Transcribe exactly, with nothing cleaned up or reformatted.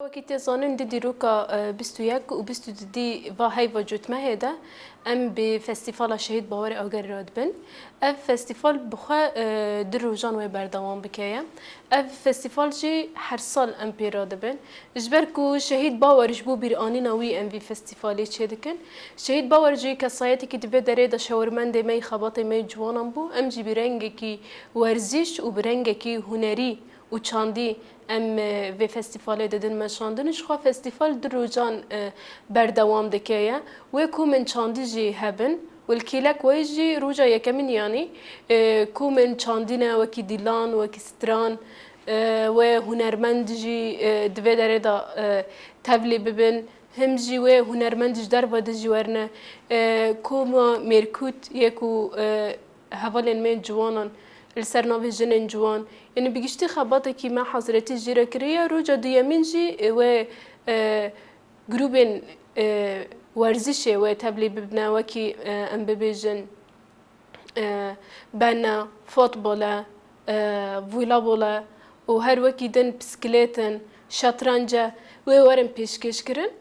Wekî tê zanîn di dîroka e, bîst û yek û bîst û du va heyva cotmehê de em bi Festîvala Şehîd Bawerê Agerî re dibin. Ev festîval bi xwe e, du rojan wê berdewam bike ye. Ev festîval jî her sal em pê re dibin. Ji ber ku Şehîd Bawer ji bo bîranîna wî em vî festîvalê çêdikin. Şehîd Bawer jî kesayetekî di vê derê de şawermendê me yî, xebatê me yî ciwanan bû. Em jî bi rengekî werzîş û bi rengekî hunerî û çandî em e, vê festîvalê didin meşandin. Ji xwe festîval du rojan e, berdewam dike ye. Wê komên çandî jî hebin. Wilkîlek wê jî roja yekemîn yanî e, komên çandî ne, wekî dîlan, wekî stran, e, wê hunermend jî e, di vê derê de e, tevlî bibin. Him jî wê hunermend ji derve de jî werine. E, koma Mêrkût yê ku e, hevalên me ciwanan li ser navê jinên ciwan. Yanî bi giştî xebatekî me hezretî jê re kiriye. Roja duyemîn jî e, wê e, grûbên e, werzişê wê tevlî bibine, wekî e, em bibêjin e, bene, futbol e, e, volebol e û her wekî din, piskilêt in, şetrenc e, wê werin pêşkêş kirin.